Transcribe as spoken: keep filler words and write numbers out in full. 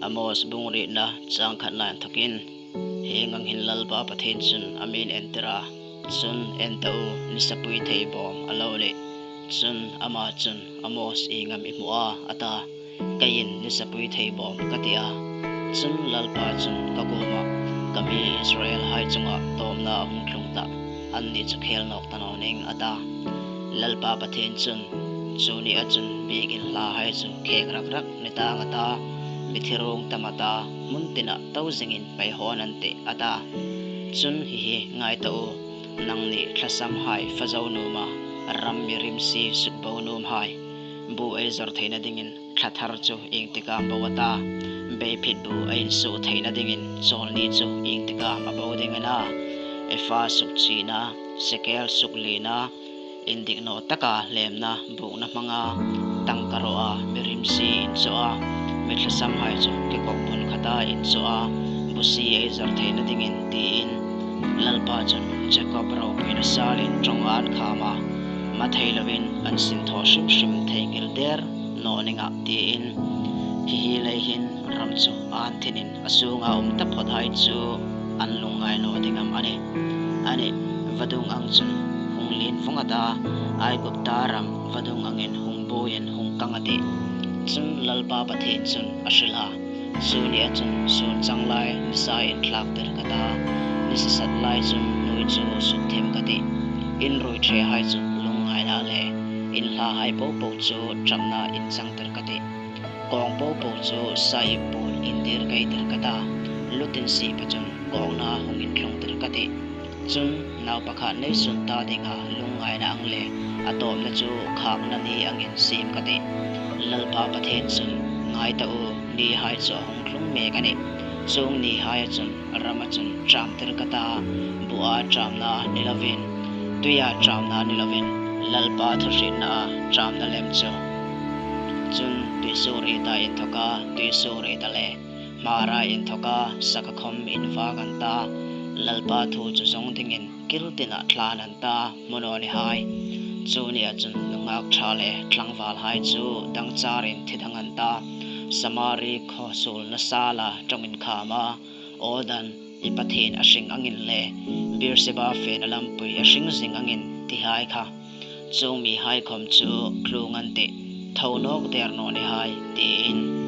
Amos bung rietna chang khatna inthokin, hieng ang hin Lalpa Pathien chun a mi entir a. Chun, en ta u, ni sapui thei bawm a lo leh. Chun ama chun, Amos, ieng am i hmu a, a ta. Keiin ni sapui thei bawm ka ti a. Chun Lalpa chun ka kuomah, ka mi Israelhai chunga tawpna a hung tlung tah, anni chu khel nawk ta naw ning, a ta. Lalpa Pathien chun, chu nia chun biekin hlahai chu khek rak rak ni tang a ta, mithi ruong tam a ta, hmun tina to zingin pei hawn an tih, a ta. Chun hi hi ngai ta u, nangni thlasamhai fa zo nuom a, ram mi rimsi suk bo nuomhai, bu ei zawr theina dingin thla thar chu ieng tika am bo a ta, beiphit bu ei insuo theina dingin chawlni chu ieng tika am a bo ding a na. Efa suk china, sekel suk lina, indik naw taka hlemna bukna hmanga, tangka rawa mi rimsi inchaw a, mi thlasamhai chu kekawk bun khata inchaw a, busi ei zawr theina dingin, tiin Lalpa chun Jakob ropuina salin ṭawng an kham a, ma thei lovin an sin thaw hrim hrim theinghil der naw ning a, tiin. Hi hi lei hin ram chu an thinin a sunga um taphawthai chu an lungngai naw ding am a nih? A nih, vadung ang chun hung lien vawng a ta, Aigupta ram vadung angin hung buoiin hung kang a tih. Chun Lalpa Pathien chun a hril a, chu nia chun sun chang lai nisa inthlak tir ka ta, nisa sat lai chun nuoi chu suk thim ka tih. In ruoiṭhehai chu lungngaina le in hlahai popo chu ṭapna inchang tir ka tih. Kawng popo chu sa ip puon indir kei tir ka ta, lu tin sipa chun kawngna hung intlung tir ka tih. Chun nau pakhat nei sun ta dinga lungngaina ang le a tawpna chu khakna ni angin siem ka tih. Lalpa Pathien chun, ngai ta u, nihai chu a hung tlung mek a nih. Chuong nihai chun rama chun ṭam tir ka ta, bua ṭamna ni lovin, tuia ṭamna ni lovin, Lalpa thu hrietna a ṭamna lem chu. Chun tuisuorieta inthoka tuisuorieta le hmara inthoka saka khawm invak an ta, Lalpa thu chu zawng dingin kil tina thlan an ta, hmu naw ni hai. Chu nia chun nunghak ṭha le tlangvalhai chu dangcharin thi dang an ta, Samari khaw suolna sala ṭawng inkhama, aw dan, i pathien a hring angin le Beerseba fena lampui a hring zing angin tihai kha, chuong mihai khawm chu tlung an tih, tho nawk der naw ni hai, tiin.